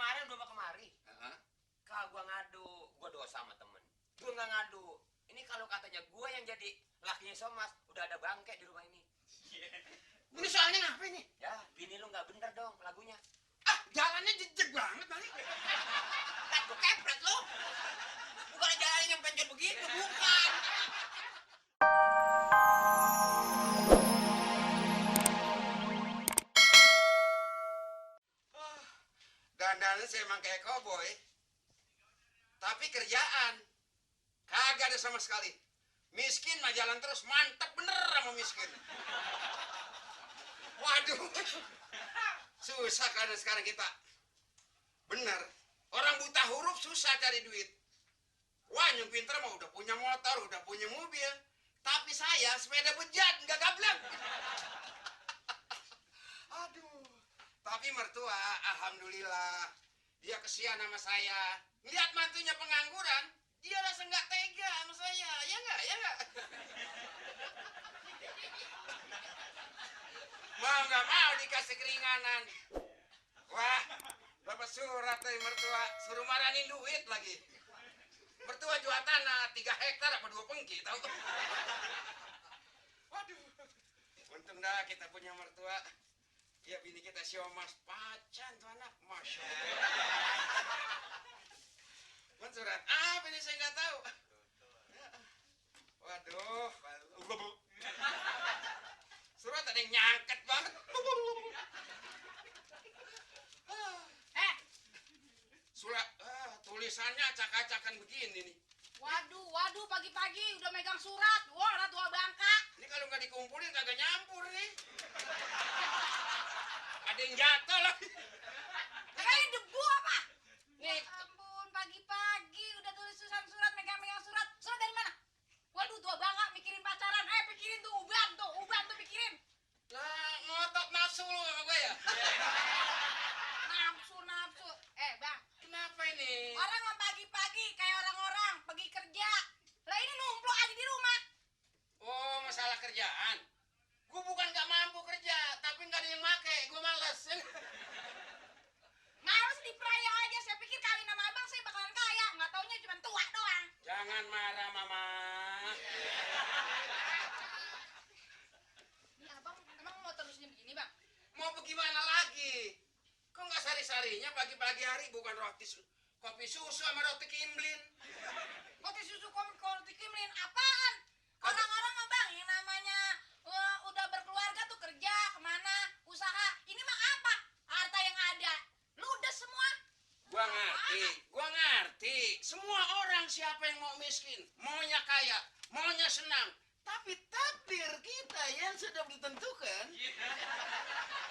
kemarin udah kemari. Kak, gua ngadu, gua dosa sama temen. Gua nggak ngadu. Ini kalau katanya gua yang jadi lakinya Somas, udah ada bangke di rumah ini. Ini soalnya ngapain nih? Ya, bini lu nggak bener dong lagunya. Ah, jalannya jejek banget Bang. Kan gua kepret lu. Bukan jalan yang pencet begitu, bukan. Dandannya sih emang kayak koboi. Tapi kerjaan kagak ada sama sekali. Miskin mah jalan terus, mantap bener sama miskin. Waduh. Susah kan sekarang kita. Bener. Orang buta huruf susah cari duit. Wah, yang pinter mah udah punya motor, udah punya mobil. Tapi saya sepeda bejat, nggak gablek. Aduh. Tapi mertua, alhamdulillah, dia kesian sama saya. Lihat mantunya pengangguran, dia rasa nggak tega sama saya. Ya nggak, ya nggak. Mau nggak mau dikasih keringanan. Wah, dapat surat dari mertua, suruh marahin duit lagi. Mertua jual tanah 3 hektar apa 2 pengki, tahu? Waduh, untung dah kita punya mertua. Ya bini kita Siomas pacan tuh anak, masya Allah. Man surat apa ini saya nggak tahu. Waduh, surat ada yang nyangket banget. Surat tulisannya acak-acakan begini nih. Waduh, pagi-pagi udah megang surat. Wah, tua bangka. Ini kalau nggak dikumpulin kagak nyampur nih. Ada yang jatuh lagi. Kayak debu apa? Nih, Ya ampun, pagi-pagi udah tulis surat megang surat. Surat dari mana? Waduh, tua bangka mikirin pacaran. Pikirin tuh uban tuh pikirin. lah ngotot nafsu lu sama gue ya. Nafsu. Bang, Kenapa ini? orang mah pagi-pagi kayak orang-orang pergi kerja. Lah ini numplok aja di rumah. Oh, masalah kerjaan. Gue bukan gak mampu kerja, tapi gak ada yang make. Gue males. Males diperaya aja. Saya pikir kawin sama abang saya bakalan kaya. Nggak taunya cuma tua doang. Jangan marah, Mama. Ini abang emang mau terusnya begini, Bang? Mau bagaimana lagi? Kok gak sari-sarinya pagi-pagi hari bukan kopi susu sama roti kimblin? Roti susu roti kimlin apaan? Orang-orang mah Bang yang namanya udah berkeluarga tuh kerja kemana usaha. Ini mah apa? Harta yang ada ludes semua. Gua ngerti. Semua orang siapa yang mau miskin, maunya kaya, maunya senang. Tapi takdir kita yang sudah ditentukan.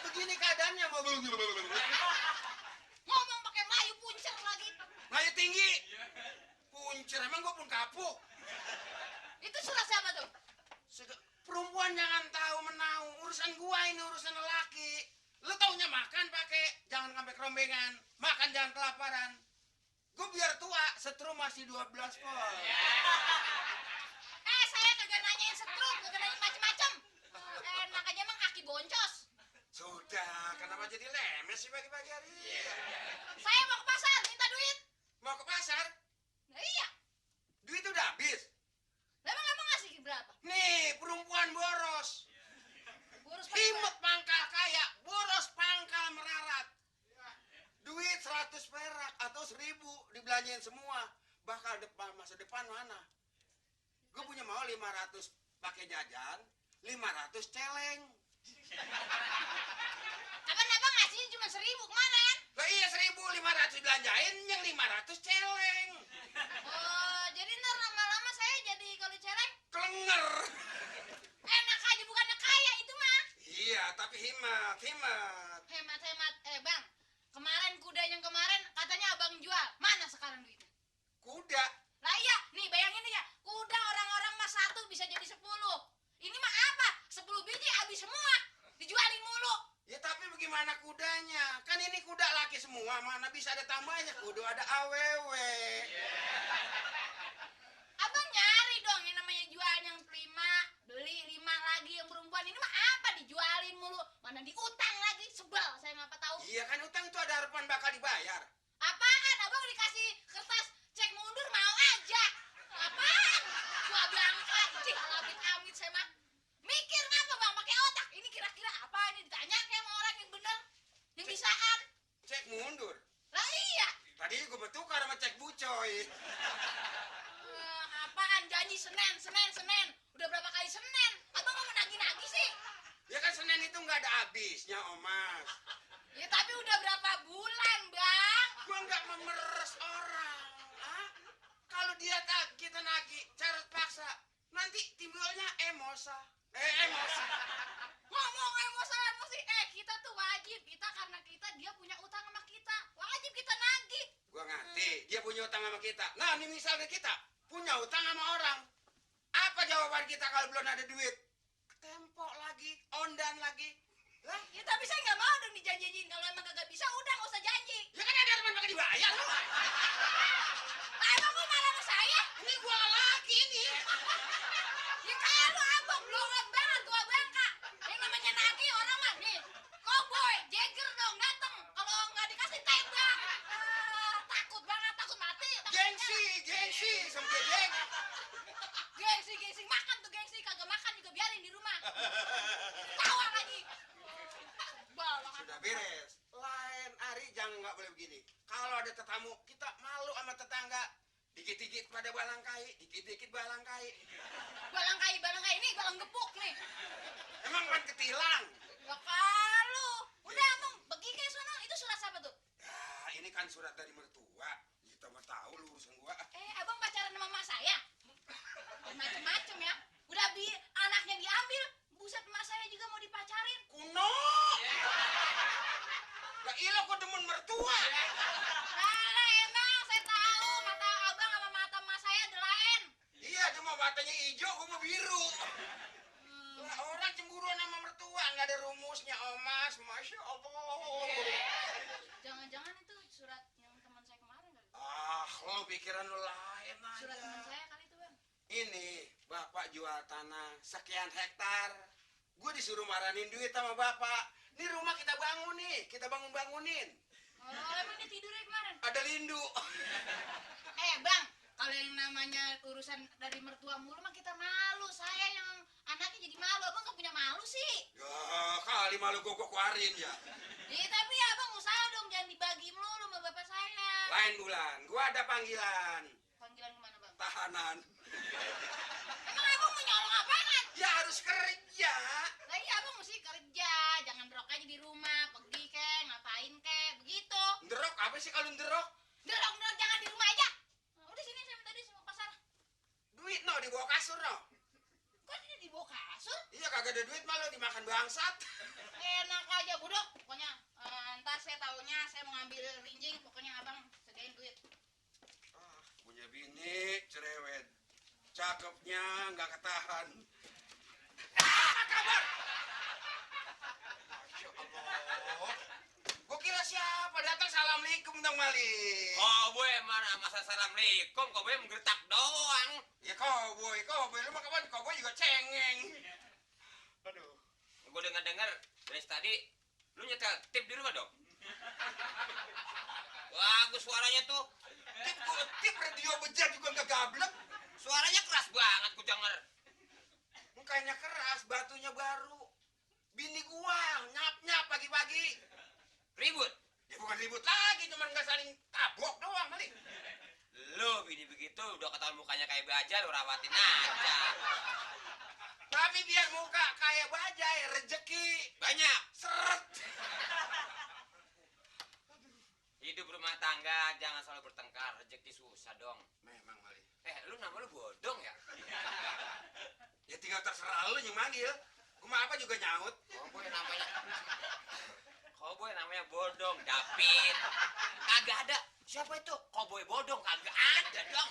Begini keadaannya mau Ngomong pakai Melayu puncer lagi. Melayu tinggi. Puncer, emang gua pun kapuk. Itu surat siapa tuh? Perempuan jangan tahu menau. Urusan gua ini urusan lelaki. Lu taunya makan pakai, jangan sampai kerombengan. Makan jangan kelaparan. Gua biar tua, setrum masih 12 pol. Saya kagak nanyain setrum, kagak nanyain macem-macem. Enak aja emang kaki boncos. Sudah, kenapa jadi lemes sih pagi-pagi hari? Saya mau ke pasar, minta duit. Mau ke pasar? Nah iya, Duit udah habis. lah emang abang ngasih berapa? Nih, perempuan boros. Boros Imut pangkal kaya, boros pangkal merarat. Duit 100 perak atau 1000 dibelanjain semua. Bakal masa depan mana? Gue punya mau 500 pakai jajan, 500 celeng. Kapan abang ngasihnya cuma 1000 kemana kan? Lah iya 1.500 belanjain, yang 500 celeng. Oh, jadi ntar lama-lama saya jadi kali celeng. Kelenger. Enak aja bukannya kaya itu mah. Iya, tapi hemat. Hemat. Bang, kemarin kuda yang kemarin katanya abang jual. Mana sekarang duitnya? Kuda. Lah iya, nih bayangin ya. Kuda orang-orang mah 1 bisa jadi 10. Ini mah apa? 10 biji habis semua. Dijualin mulu. Ya tapi bagaimana kudanya? Kan ini kuda laki semua, mana bisa ada tambahnya? Kudu ada awewe. Abang nyari dong yang namanya jual yang 5, beli 5 lagi yang perempuan. Ini mah apa dijualin mulu? Mana diutang lagi? Sebel, saya ngapa tahu. Iya kan utang itu ada harapan bakal dibayar. kita. Nah, ini misalnya kita punya utang sama orang. Apa jawaban kita kalau belum ada duit? Tempok lagi, ondan lagi. Lah, Ya tapi saya nggak mau dong dijanjiin. Kalau emang kagak bisa, udah nggak usah janji. ya kan ada teman pakai dibayar lu. Lah emang kok marah sama saya? Ini gua laki ini. Ya kalau abang blongot banget tua bangka. Yang namanya nagih orang mah nih. Cowboy, Jagger dong datang. Kalau nggak dikasih tembak. Takut banget, takut mati. takut Gengsi, sempedek. Gengsi, makan tuh gengsi. Kagak makan juga biarin di rumah. Tawa lagi. Bawa Sudah beres. Lain hari jangan nggak boleh begini. Kalau ada tetamu, kita malu sama tetangga. Dikit-dikit pada balangkai, dikit-dikit balangkai. balangkai ini balang gepuk nih. Emang kan ketilang. Ya kalau udah abang pergi ke sono. Itu surat siapa tuh? Ya, ini kan surat dari mertua. Kita mah tahu lu urusan gua. Abang pacaran sama mama saya? Macem-macem ya. Udah anaknya diambil, buset emak saya juga mau dipacarin. Kuno. Lah iya kok demen mertua. Salah emang, saya tahu mata abang sama mata emak saya ada lain. Iya, cuma matanya hijau, gua mau biru. Lah orang cemburuan sama mertua, nggak ada rumusnya, oh mas, masya Allah. Jangan-jangan itu surat yang teman saya kemarin kali. Ah, lo pikiran lo lain Surat teman aja. saya kali itu bang. Ini bapak jual tanah sekian hektar. Gue disuruh marahin duit sama bapak. Ini rumah kita bangun nih, kita bangunin. Oh emang dia tidurnya kemarin? Ada lindu. Bang, kalau yang namanya urusan dari mertua mulu mah kita malu. Saya yang anaknya jadi malu. Abang nggak punya malu sih? Ya kali malu gue keluarin ya. Tapi ya abang usaha dong jangan dibagi melulu sama bapak saya. Lain bulan, gue ada panggilan. Panggilan kemana bang? Tahanan. Emang abang mau nyolong apaan? Ya harus kerja. Lah iya abang mesti kerja, jangan derok aja di rumah, pergi ke, ngapain ke, begitu. Nderok apa sih kalau nderok? Derok jangan di rumah aja. Udah sini saya minta duit sama pasar. Duit no di bawah kasur no. Kok ini di bawah kasur? Iya kagak ada duit malah dimakan bangsat. Enak aja budok. Pokoknya ntar saya taunya saya mau ngambil rinjing, pokoknya abang sediain duit. Ah, punya bini cerewet. Cakepnya nggak ketahan. Apa kabar? Masya Allah. Gua kira siapa datang assalamualaikum dong Malik. Cowboy mana masa assalamualaikum, cowboy menggertak doang. Ya cowboy lu mah kapan cowboy juga cengeng. Aduh. Gue dengar dari tadi lu nyetel tip di rumah dong. Bagus suaranya tuh. Tip radio bejat juga nggak gablek. Suaranya keras banget gue denger. Mukanya keras, batunya baru. Bini gua nyap pagi-pagi. Ribut. Ya bukan ribut lagi, cuman nggak saling tabok doang Malik. Lu bini begitu udah ketahuan mukanya kayak baja, lu rawatin aja. Tapi biar muka kayak bajai, rezeki Banyak. seret. Hidup rumah tangga jangan selalu bertengkar, rezeki susah dong. Memang Malik. Lu nama lu bodong ya? Ya tinggal terserah lu yang manggil. Gua apa juga nyaut. Cowboy namanya bodong, David. Kagak ada. Siapa itu? Cowboy bodong kagak ada dong.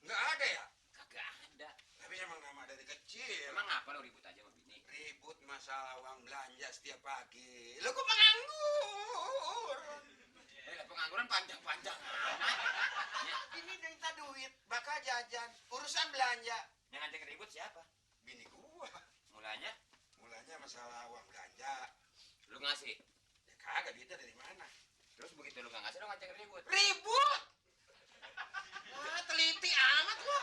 Nggak ada ya? Kagak ada. Tapi emang nama dari kecil. Emang apa lu ribut aja sama bini? Ribut masalah uang belanja setiap pagi. Lu kok penganggur? Pengangguran panjang-panjang amat. Ya, Ini minta duit, bakal jajan, urusan belanja. yang ngajak ribut siapa? Bini gua. Mulanya Mulanya masalah uang belanja. lu ngasih. Ya kagak duitnya dari mana? Terus begitu lu gak ngasih, lu ngajak ribut. Ribut! Wah, teliti amat lu.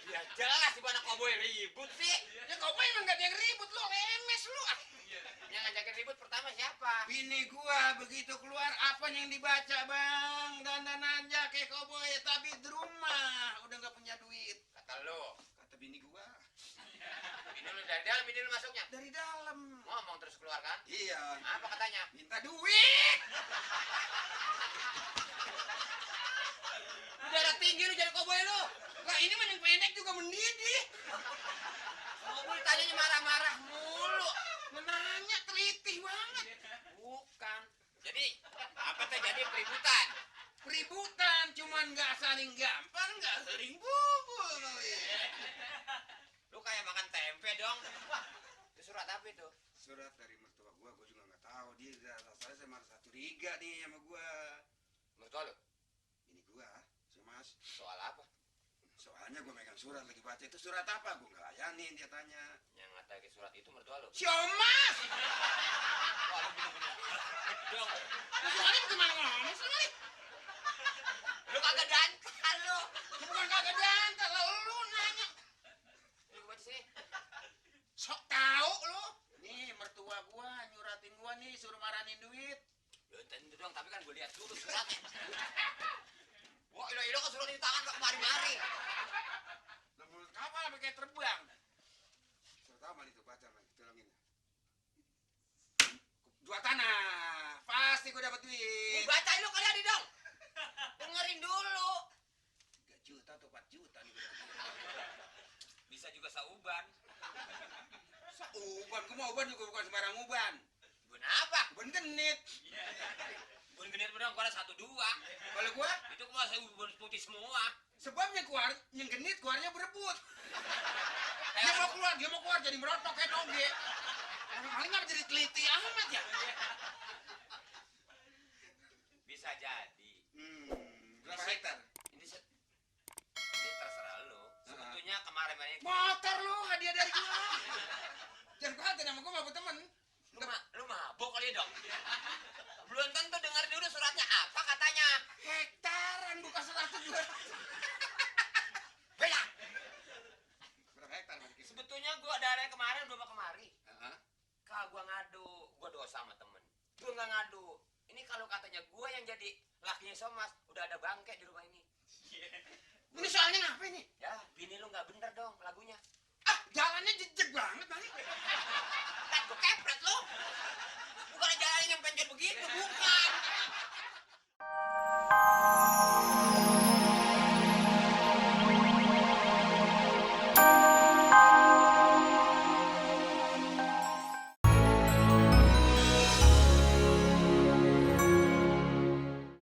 Ya jelas si anak cowboy ribut sih. Ya kau mah emang gak ada yang ribut lu, lemes lu. Yang ngajakin ribut pertama siapa? Bini gua begitu keluar apa yang dibaca bang? Dandan aja kayak koboi tapi di rumah udah gak punya duit. Kata lu. Kata bini gua. Bini lu dari dalam, bini lu masuknya. Dari dalam. Ngomong terus keluar kan? Iya. Apa katanya? Minta duit. Udara tinggi lu jadi cowboy lu. Lah ini mah yang pendek juga mendidih. Cowboy tanyanya marah-marah mulu. Menanya teliti banget. Bukan. Jadi apa tuh jadi peributan? Peributan cuman paling gampang nggak sering pukul. Lu kayak makan tempe dong. Itu surat apa itu? Surat dari mertua gua juga nggak tahu. Dia saya sama satu riga nih sama gua. Mertua lu? Ini gua, si Mas. Soal apa? Soalnya gua megang surat lagi baca itu surat apa? Gua nggak layanin, dia tanya. Yang ngatakin surat itu mertua lu? Si Mas! Wah, lu bener-bener. Dong. Soalnya gimana ngomong sih? Mali? Lu kagak dantah lu. Bukan kagak dantal, lu nanya. Ini gua baca sini. Sok tahu lu. Nih mertua gua nyuratin gua nih suruh marahin duit. Ya tentu dong, tapi kan gue lihat dulu suratnya. Wah, ilo-ilo kan surat di tangan kok kemari-mari. Lah mulut kapal sampai kayak terbang. Surat apa itu baca lagi, tolongin. Jual tanah. Pasti gua dapat Nih duit. bacain lu kali dong. Dengerin dulu. 3 juta atau 4 juta nih gua dapat. Bisa juga sauban. Uban, gua mau uban juga bukan sembarang uban. Uban apa? Uban genit. Uban genit bener gua ada 1, 2. Kalau gua Itu gua masih uban putih semua. sebabnya keluar yang genit keluarnya berebut. Dia mau keluar jadi merotok kayak toge. Orang paling nggak jadi teliti amat ya. Bisa jadi. Berapa hektar? Ini terserah lu. Sebetulnya kemarin-kemarin Motor lu hadiah dari gua. Jangan khawatir sama gua mabuk temen. lu mabok kali dong. Belum tentu dengar dulu suratnya apa katanya. Hektaran bukan 100 juga. Bela. Berapa hektar Mas? Sebetulnya gua dari kemarin udah mau kemari. Heeh. Kak gua ngadu, gua dosa sama temen. Gua nggak ngadu. Ini kalau katanya gua yang jadi lakinya Somas, udah ada bangke di rumah ini. Ini soalnya ngapain nih? Ya, bini lu nggak bener dong lagunya.